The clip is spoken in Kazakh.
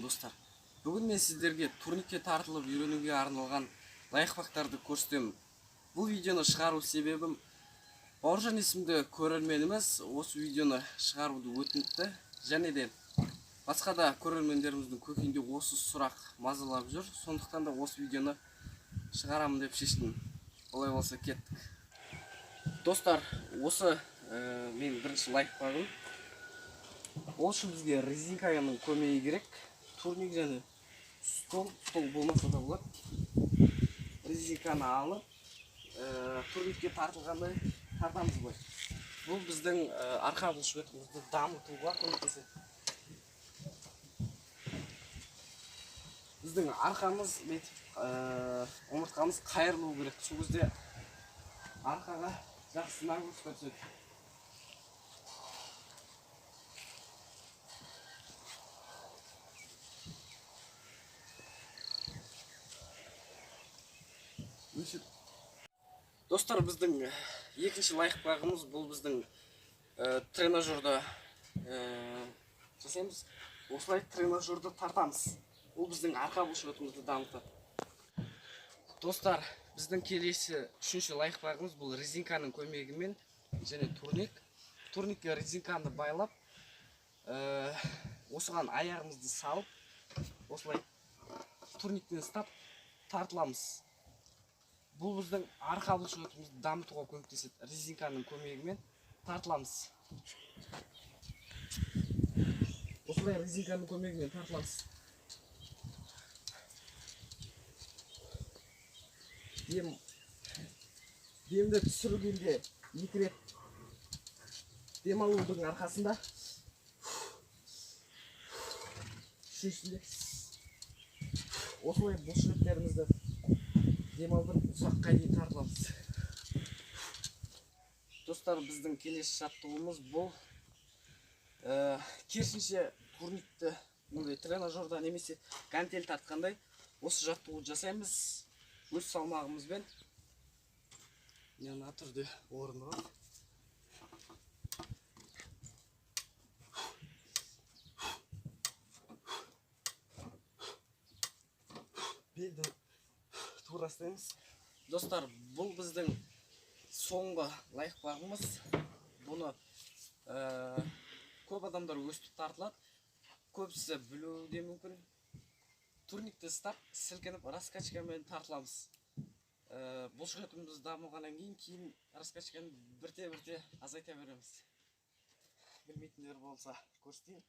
достар. Бүгін мен сіздерге турникке тартылып үйренуге арналған лайфхактарды көрсетемін. Бұл видеоны шығару себебім Бауыржан есімді көрерменіміз осы видеоны шығаруды өтініпті. Және де басқа да көрермендеріміздің көкейінде осы сұрақ мазалап жүр. Сондықтан да осы видеоны шығарамын деп шештім. Олай болса, кеттік. Достар, осы менің бірінші лайфхагым. Ол үшін бізге резинканың көмегі керек. Турник және стол, стол болмаса да болады. Резинканы алып, турникке тартылғандай тартамыз былай. Бұл біздің арқа бұлшықетімізді дамытуға көмектеседі. Біздің арқамыз бүйтіп, омыртқамыз қайырылу керек. Сол кезде арқаға жақсы нагрузка түседі. Өшір. Достар, біздің екінші лайфхагымыз бұл біздің тренажерда жасаймыз. Осылай тренажерді тартамыз. Ол біздің арқа бұлшықетімізді дамытады. Достар, біздің келесі үшінші лайфхагымыз бұл резинканың көмегімен және турник. Турникке резинканы байлап, осыған аяғымызды салып, осылай турниктен ұстап тартыламыз. Бұл біздің арқа бұлшықетімізді дамытуға көмектеседі. Резинканың көмегімен тартыламыз. Осылай резинканың көмегімен тартыламыз. Демді түсіргенде екі рет дем алудың арқасында үшіншісінде осылай бұлшықеттерімізді демалдырып ұзаққа дейін тартыламыз. Достар, біздің келесі жаттығуымыз бұл керісінше турникті мындай тренажерда немесе гантель тартқандай осы жаттығуды жасаймыз өз салмағымызбен. Мына түрде орын бар. Белді тура ұстаймыз. Достар, бұл біздің соңғы лайфхагымыз. Бұны көп адамдар өстіп тартылады. Көбісі білуі де мүмкін. Турникті ұстап, сілкініп раскачкамен тартыламыз. Бұлшықетіміз дамығаннан кейін раскачканы бірте-бірте азайта береміз. Білмейтіндер болса көрсетейін.